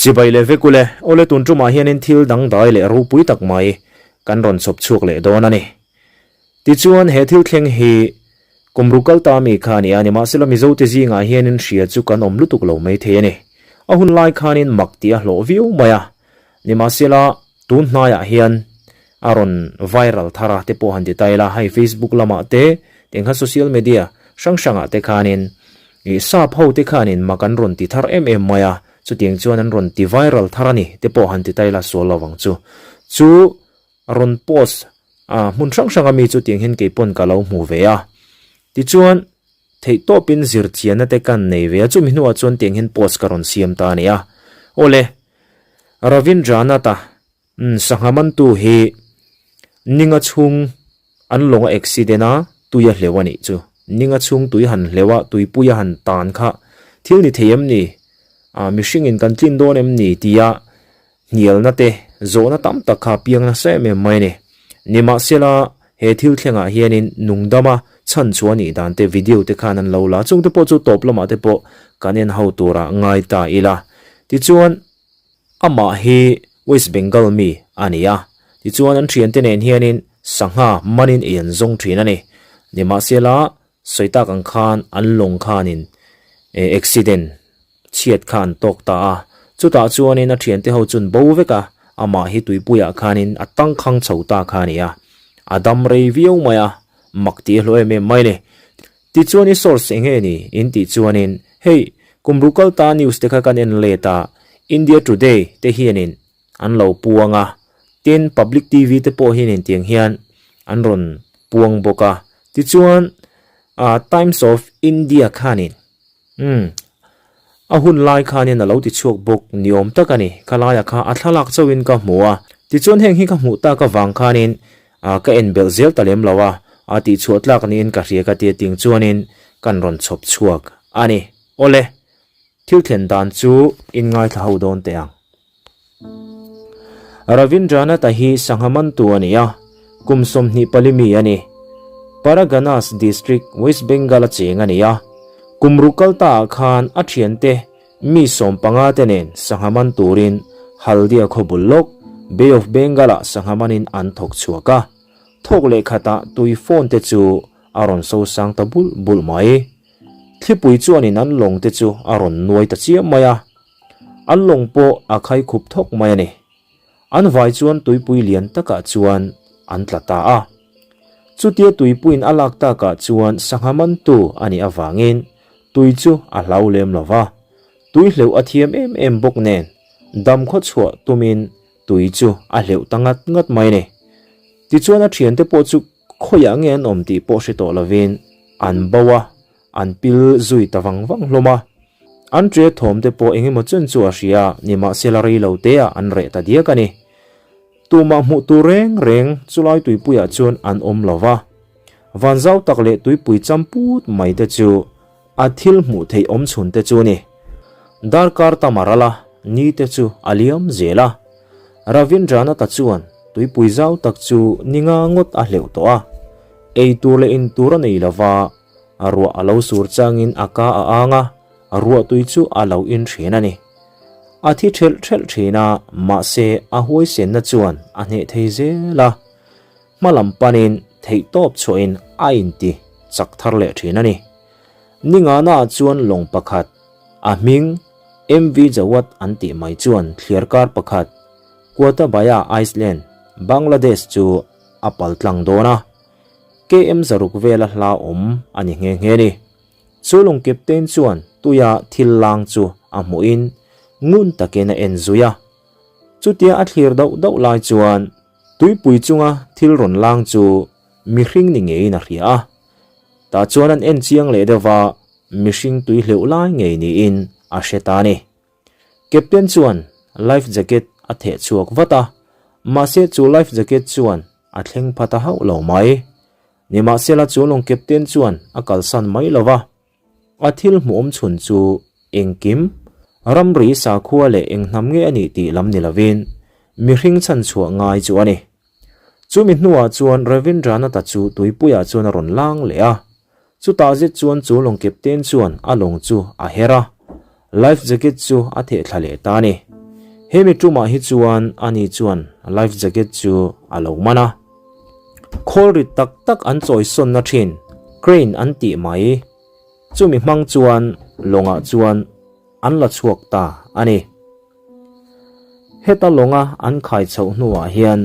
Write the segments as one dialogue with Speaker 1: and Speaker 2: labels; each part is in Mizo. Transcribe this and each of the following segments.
Speaker 1: Chibai leh vek ule, awle tun tumah hianin thil dangdai leh ropui tak mai kan rawn chhawp chhuak leh dawn a ni. Tichuan he thil thleng hi kum ru kal ta mi kha a ni a, nimahsela Mizote zingah hianin hria chu kan awm lutuk lo mai thei a ni. A hun lai khanin mak tih a hlawh viau mai a, nimahsela tun hnaiah hian a rawn viral thar a te pawh han ti ta ila, hei Facebook lamah te, tiang khan social media hrang hrangah te khanin Ih sap ho te khanin mak an rawn ti thar em em mai a, chutiang chuan an rawn ti viral thar a ni te pawh han ti ta ila sual lo ang chu. Chu rawn post a hmun hrang hrang a mi chu tiang hian kei pawn ka lo hmu ve a. Tichuan theihtawpin zirchianna te kan nei ve a, chumi hnuah chuan tiang hian post ka rawn siam ta a ni a. Awle, Ravindranath-a Sangha mantu hi ninga chhung an lawng a accident a, tui a hleuh a nih chu. Ninga chhung tui han hleuh a, tuipui a han tan kha thil ni thei em ni? Ah, mihringin kan tlin dawn em ni? tia hnialna te, zawhna tam tak kha a piang nasa em em mai a ni. Nimahsela, he thil thlengah hianin nungdama chhan chu a nih dan te video te khan an lo la, chungte pawh chu tawp lamah te pawh kan en ho turah ngai ta ila. Tichuan. Amah hi West Bengal mi a ni a, tichuan an thiante nen hianin sangha manin ei an zawng thin a ni. Nimahsela, sawi tak ang khan an lawng khanin accident chhiat kha an tawk ta a, chutah chuanin a thiante ho chun bo vek a, amah hi tuipuiah khanin a tangkhang chho ta kha a ni a, a dam rei viau mai a, mak tih a hlawh em em mai a ni. Tichuan i source eng nge ni? In tih chuanin, hei, kum ru kal ta news te kha kan en let a, India Today te hianin an lo puang a, tin Public TV te pawh hianin tiang hian an rawn puang bawk a. Tichuan, Times of India khanin, umm, a hun lai khanin a lo ti chhuak bawk ni awm tak a ni. Khalaiah kha a thlalak chauhin ka hmu a. Tichuan heng hi ka hmuh tak avang khanin A ka en belh zel ta lem lo a, a tihchhuah tlak niin ka hria ka tia ting chuanin kan rawn chhawp chhuak a ni. Awle, thil thlen dan chu in ngaithla ho dawn teh ang. Ravindranath-a hi sangha mantu a ni a, kum 24 mi a ni. Paraganas District, West Bengal-a cheng a ni a. Kum ruk kal taah khan a thiante Mi 15 te nen sangha man turin Haldia khaw bul lawk, Bay of Bengal-ah sangha manin an thawk chhuak a. Thawk leh khatah tui phone te chu a rawn so sang ta bulh bulh mai. Thlipui chuanin an lawng te chu a rawn nuai ta chiam mai a. An lawng pawh a khai khup thawk mai a ni. An vai chuan tuipui lian takah chuan an tla ta a. Chutia tuipuiin a lak takah chuan sangha mantu a nih avangin tui chu a hlau lem lo va. Tui hleuh a thiam em em bawk nen dam khaw chhuah tumin tui chu a hleuh ta ngat ngat mai a ni. Tichuan a thiante pawh chu khawiah nge an awm tih pawh hre tawh lovin an bo a, an pil zui ta vang vang hlawm a. An ṭe thawm te pawh eng emaw chen chu a hria, nimahsela rei lo te ah an reh ta diak a ni. Tumah hmuh tur reng reng chulai tuipuiah chuan an awm lo va. Van zau tak leh tuipui cham put mai te chu a thil hmuh theih awm chhun te chu a ni. Darkar tam a ral a, ni te chu a liam zel a. Ravindranath-a chuan tuipui zau tak chu ni nga ngawt a hleuh tawh a. Ei tur leh in tur a nei lo va, A ruah a lo sur changin a ka a ang a, a ruah tui chu a lo in thin a ni. A thi thelh thelh thin a, mahse a huaisenna chuan a hneh thei zel a. Hma lam panin theihtawp chhuahin a inti chak thar leh thin a ni. Ningana ah chuan lawng pakhat, a hming MV Jawad an tih mai chuan thliarkar pakhat, Kuatabaya Island, Bangladesh chu a paltlang dawn a. KM 600 vela hla awm a ni nghe nghe ni. Chu lung captain chuan tuia thil lang chu a hmuhin ngun takin a en zui a. Chutia a thlir dauh dauh lai chuan tuipui chunga thil rawn lang chu mihring ni ngeiin a hria a. Tah chuan an en chiang leh deuh va, mihring tui hleuh lai ngei niin a hre ta a ni. Captain chuan life jacket a theh chhuak vat a, mahse chu life jacket chuan a thleng pha ta hauh lo mai. Nimahsela chu lawng captain chuan a kalsan mai lo va, a thil hmuhawm chhun chu engkim, ramri sakhua leh eng hnam nge a nih tih lam ni lovin mihring chhanchhuah ngai chu a ni. Chumi hnuah chuan Ravindranath-a chu tuipuiah chuan a rawn lang leh a, Chutah zet chuan chu lawng captain chuan a lawng chu a her a, life jacket chu a theh thla leh ta a ni. He mi tumah hi chuan ani chuan life jacket chu a lo man a. Khawl rit tak tak an chawisawnna thin crane an tih mai. Chumi hmang chuan lawngah chuan an la chhuak ta a ni. Heta lawnga an khai chhoh hnuah hian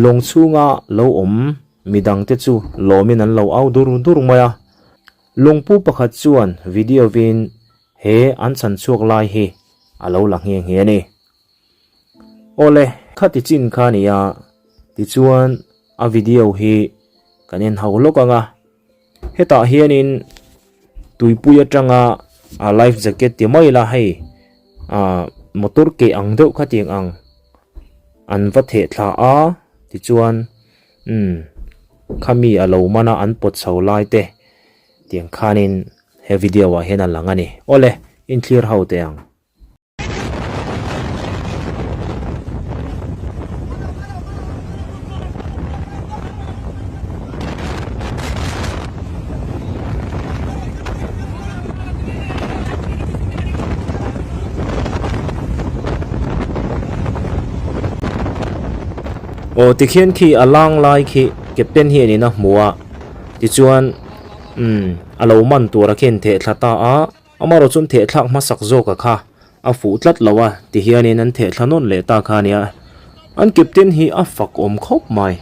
Speaker 1: lawng chhunga lo awm midangte chu lawmin an lo au dur dur mai a. Lawngpu pakhat chuan video-in he an chhan chhuak lai hi a lo la nghe nghe a ni. Awle, khati chin kha a ni a, tichuan a video hi kan en ho lawk ang a. Hetah hianin tuipui atanga a life jacket ti mai ila hei ah motor keh ang deuh kha tiang ang an va theh thla a tichuan umm khami a lo man a an pawt chho lai te tiang khanin he video ah hian a lang a ni. Awle inthlir ho teh ang. Aw tikhian khi a lang lai khi captain hianin a hmu a tichuan umm a lo man tur a khen theh thla ta a. Amaherawh chuan thehthlak hmasak zawka kha a fuh tlat lo a ti hianin an thehthla nawn leh ta kha a nia. An captain hi a fak awm khawp mai.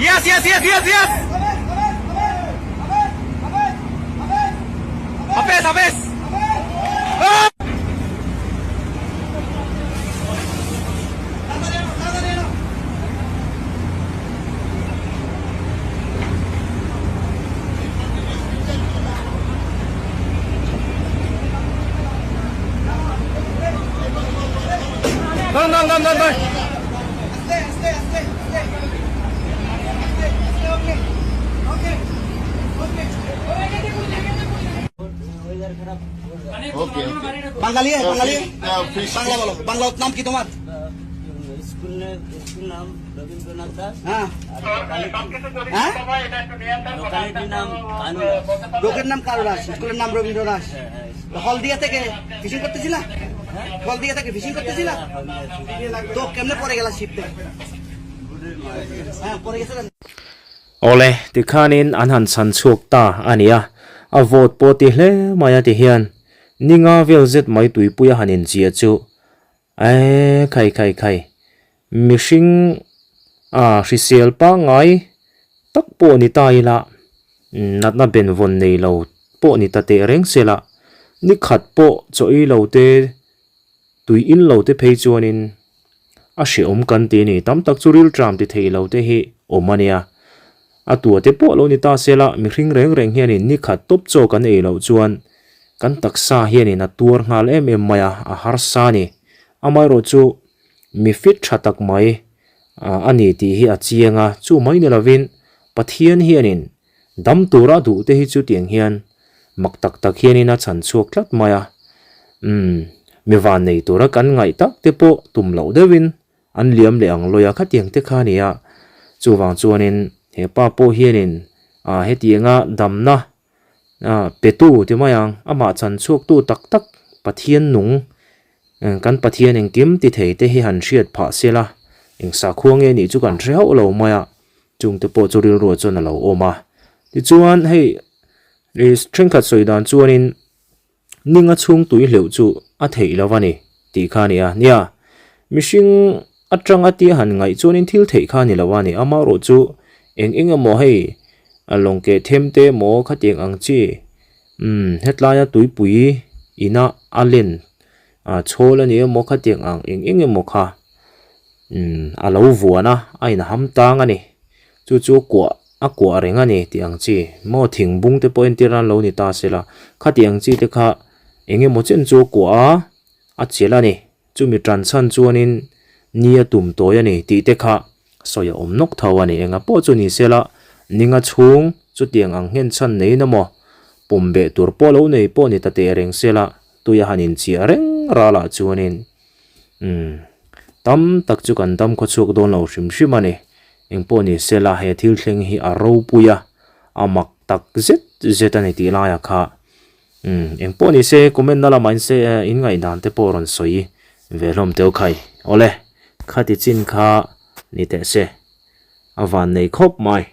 Speaker 2: Yes, yes, yes, yes, yes! Habis, habis! Ah! Done, done, done, done, done.
Speaker 3: বাঙালি বাঙালি বাংলা বলো বাংলা নাম কি তোমার
Speaker 4: স্কুলের school নাম রবীন্দ্রনাথ দাস
Speaker 3: হ্যাঁ হ্যাঁ
Speaker 4: লোকালিটির নাম কানু দাস
Speaker 3: লোকের নাম কারু দাস স্কুলের নাম রবীন্দ্র দাস হলদিয়া থেকে ফিশিং করতেছিলা হলদিয়া থেকে ফিশিং করতেছিলা তো কেমনে পরে গেলা শিপ থেকে হ্যাঁ পরে গেছে
Speaker 1: Awle, tikhanin an han chhan chhuak ta a ni a, a vawt pawh ti hle mai a ti hian ninga vel zet mai tuipuia han inchiah chu Eee khai khai khai, mihring a hrisel pangngai tak pawh ni ta ila, natna benvawn nei lo pawh ni ta teh reng se la, ni khat pawh chaw ei lo te, tui in lo te phei chuanin a hrehawm kan ti a ni. Tam tak chu rilṭam ti thei lo te hi awm a nia. A tua te pawh lo ni ta se la, mihring reng reng hianin ni khat tawp chaw kan ei loh chuan kan taksa hianin a tuar nghal em em mai a, a harsa a ni. Amaherawh chu mi fit tha tak mai a ni tih hi a chiang a, chu mai ni lovin Pathian hianin dam tura duh te hi chu tiang hian mak tak tak hianin a chhan chhuak tlat mai a. Umm, mi vannei tura kan ngaih tak te pawh tum loh deuhin An liam leh ang lawi a, khatiang te kha a ni a. Chuvang chuanin he pa pawh hianin ah hetianga damna ah petu ti mai ang, amah chan chhuaktu tak tak Pathian nung kan Pathian engkim ti thei te hi han hriat phah se la, eng sakhua nge nih chu kan hre hauh lo mai a, chungte pawh chu rilruah chuan a lo awm a. Tichuan hei thenkhat sawi dan chuanin Ninga chhung tui hleuh chu a theih lo a ni tih kha a ni a. Nia, mihring atanga tia han ngaih chuanin thil theih kha a ni lo a ni. Amaherawh chu eng eng emaw hei lawng keh them te emaw khatiang ang chi umm hetlaia tuipui ina a len chhawl a ni emaw khatiang ang eng eng emaw kha umm a lo vuan a, a inham tang a ni. Chu chu kuah. A kuah reng a ni tih ang chi maw thing bung te pawh entir nan lo ni ta se la, khati ang chi te kha eng emaw chen chu a kuah a, a chelh a ni. Chumi tan chhan chuanin ni a tum tawi a ni tih te kha sawi a awm nawk tho a ni. Enga pawh chu ni se la, ninga chhung chutiang ang nghen chhan neiin emaw pawm beh tur pawh lo nei pawh ni ta teh reng se la, tui a han inchiah reng ralah chuanin Umm, tam tak chu kan dam khawchhuak dawn lo hrim hrim a ni. Engpawh ni se la, he thil thleng hi a ropui a, a mak tak zet zet a ni tih laiah kha. Umm, engpawh ni se, comment na lamah in se in ngaihdan te pawh rawn sawi ve hlawm teuh khai. Awle, khati chin kha ni teh se, a van nei khawp mai.